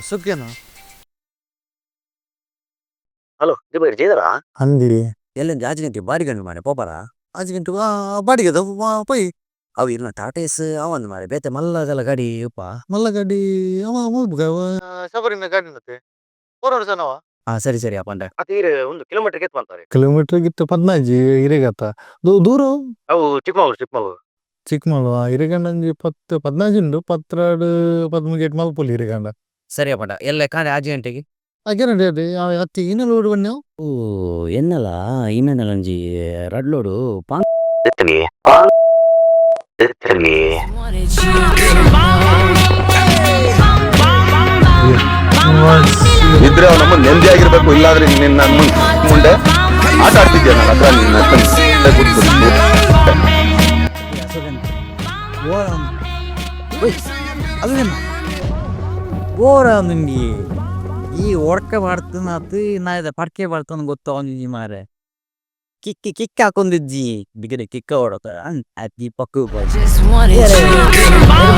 ಸುಖೇನಾ? Hello ದಿಬೈರ್ ಜೇದರಾ? ಅಂದಿ. ಎಲ್ಲ 5 ಗಂಟೆ ಬಾಡಿ ಗಂಟೆ ಮಾರೆ ಪೋಪರಾ? 5 ಗಂಟೆ ಬಾಡಿಗೆದ ಪೋಯಿ. ಅವು ಇರ್ನ ಟಾಟಾ ಏಸ್ ಅವಂದ್ ಮಾರೆ, ಬೇತೆ ಮಲ್ಲದಲ ಗಾಡಿ ಉಪ್ಪ. ಮಲ್ಲ ಗಾಡಿ ಅವ ಮಲ್ಪುಗ ಶಬರಿನ ಗಾಡಿ ನತ್ತೆ ಪೋರೋಡು ಸನವ. ಹಾ ಸರಿ ಸರಿ ಅಪಂಡ ಅತೀರ್ ಒಂದು ಕಿಲೋಮೀಟರ್ ಗೆತ್ ಬಂತಾರೆ. ಕಿಲೋಮೀಟರ್ ಗಿತ್ತ 15 ಇರೆಗತ್ತ ದೂರ. ಅವು ಚಿಕ್ಕಮಗಳೂರು ಚಿಕ್ಕಮಗಳೂರು. ಚಿಕ್ಕಮಗಳೂರು ಇರೆಗಂಡ ಒಂಜಿ 10 15 ಉಂಡು, 12 13 ಗೇಟ್ ಮಲ್ಪೊಲಿ ಇರೆಗಂಡ. ಸರಿ ಅಪಂಡ ಎಲ್ಲ ಕಾಂಡೆ 5 ಗಂಟೆಗೆ. ಆ ಗ್ಯಾರಂಟಿ ಅದೇ ಅತ್ತಿ ಇನ್ನ ಲೋಡ್ ಬನ್ನಿ. ಓ ಎನ್ನಲ ಇನ್ನೆಲ್ಲ ಒಂಜಿ ರಡ್ಲೋಡು ಪಾನ್ ಇದ್ರೆ ಅವ್ನು ನಮ್ಮ ನೆಮ್ಮದಿಯಾಗಿರ್ಬೇಕು, ಇಲ್ಲಾಂದ್ರೆ ನಿನ್ನ ಮುಂದೆ ಆಟ ಆಡ್ತಿದ್ಯಾ ನನ್ನ ಹತ್ರ ನಿನ್ನ ಬೋರಂದುಂಡಿ ಈ ಒಡ್ಕ ಬಾಡ್ತನಾತ್ ನಾಯಿದ ಪಡ್ಕೆ ಬಾಡ್ತನ ಗೊತ್ತಾವೊಂದಿಜ್ಜಿ ಮಾರೆ. ಕಿಕ್ಕಿ ಕಿಕ್ ಹಾಕೊಂದಿಜ್ಜಿ ಬಿಗಡೆ ಕಿಕ್ಕ ಹೊಡತ ಅತಿ ಪಕ್ಕು. Just wanted you.